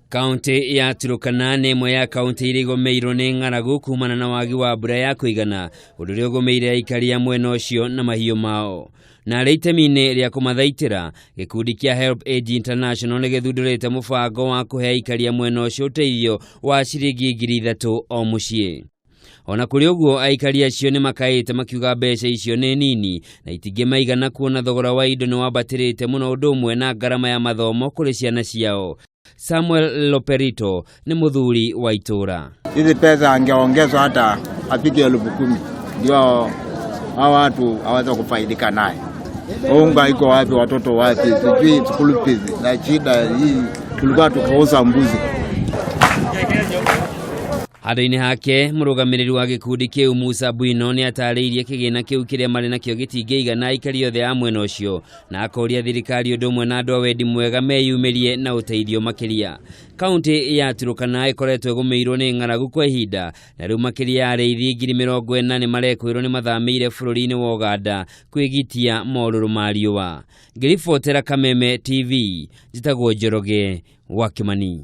Kaunti ya Turkana nĩ ĩmwe ya kaunti iria igũmĩirwo nĩ ng'aragu kumana na wagi wa mbura ya kũigana, ũndũ ũrĩa ũgũmĩire aikari a mwena ũcio na mahiũ mao. Na arĩ itemi-inĩ rĩa kũmathaitĩra, gĩkundi kĩa Help Aid International nĩ gĩthundũrĩte mũbango wa kũhe aikari a mwena ũcio ũteithio wa ciringi 3,000 o mũciĩ. Ona kũrĩ ũguo, aikari acio nĩ makaĩte makiuga mbeca icio nĩ nini na itingĩmaigana kuona thogora wa indo nĩ wambatĩrĩte mũno ũndũ ũmwe na ngarama ya mathomo kũrĩ ciana ciao. Samuel Loperito nĩ mũthuri wa itũũra. Hizi pesa angeongezwa hata afike 10,000 ndio hawa watu aweze kufaidika naye. Unga iko wapi? Watoto wapi? Sijui school fees na shida hii, tulikuwa tukauza mbuzi. Handũ-inĩ hake, mũrũgamĩrĩri wa gĩkundi kĩu Musa Bwino nĩ atarĩirie kĩgĩna kĩu kĩrĩa marĩ nakĩo gĩtingĩigana aikari othe a mwena ũcio na akoria thirikari ũndũ ũmwe na andũ a wendi mwega meyumĩrie na ũteithio makĩria. Kaunti ya Turkana ĩkoretwo ĩgũmĩirwo nĩ ng'aragu kwa ihinda na rĩu makĩria ya arĩithi 40,000 nĩ marekwĩrwo nĩ mathamĩire bũrũri-inĩ wa Ũganda kwĩgitia morũrũ ma riũa. Ngĩribotera Kameme TV, njĩtagwo Njoroge wa Kĩmani.